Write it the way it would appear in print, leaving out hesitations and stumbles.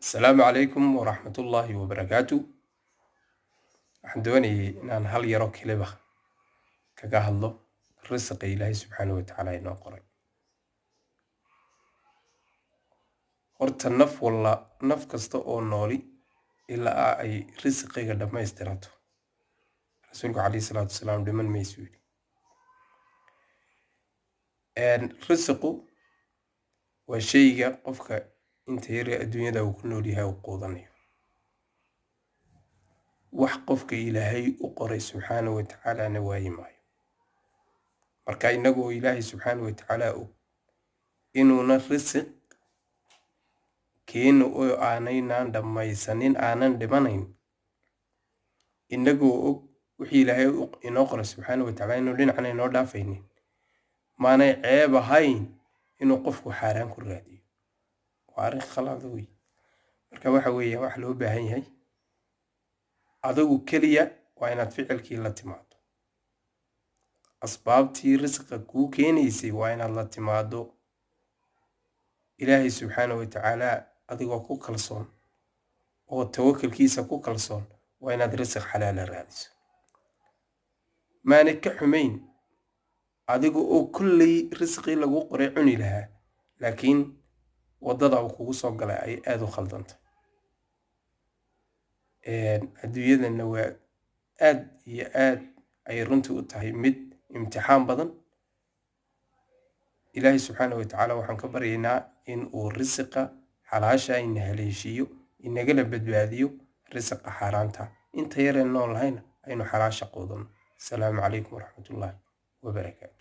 Asalaamu calaykum waraxmatullaahi wabarakaatu. Waxaan doonayay inaan hal yaro keliba kaga hadlo risiqa Ilaahay subxaana wa tacaala inoo qoray. Horta naf walla, naf kasta oo nooli ilaa ay risiqiga dhammaystirato, Rasuulku calayhi salaatu wasalaam dhiman maysu yidhi. Risiqu waa shayga qofka inta yar ee adduunyada uu ku nool yahay uu quudanayo. Wax qofka Ilaahay u qoray subxaana wa tacaalana waayi maayo. Marka innagu oo Ilaahay subxaana wa tacaala og inuuna risiq keena oo aanaynaan dhammaysanin aanan dhimanayn, innagoo og wixii Ilaahay inoo qoray subxaana wa tacaala inuu dhinacna inoo dhaafaynin, maanay ceeb ahayn inuu qofku xaaraan ku raadiyo. Waa arrin khalad wey. Marka waxa weeye, waxa loo baahan yahay adigu keliya waa inaad ficilkii la timaado. Asbaabtii risqa kuu keenaysay waa inaad la timaado. Ilaahay subxaana wa tacaala adigoo ku kalsoon oo tawakalkiisa ku kalsoon waa inaad risiq xalaala raadiso. Maanay ka xumayn adiga oo kolley risqii lagu qoray cuni lahaa, laakiin waddada uu kugu soo galay ay aada u khaldantay. Adduunyadanna waa aad iyo aad ay runtii u tahay mid imtixaan badan. Ilaahay subxaana wa tacaala waxaan ka baryaynaa in uu risiqa xalaasha ina haleeshiiyo, inagala badbaadiyo risiqa xaaraanta. Inta yareen nool lahayna aynu xalaasha quudano. Asalaamu calaykum waraxmatullaahi wabarakaatu.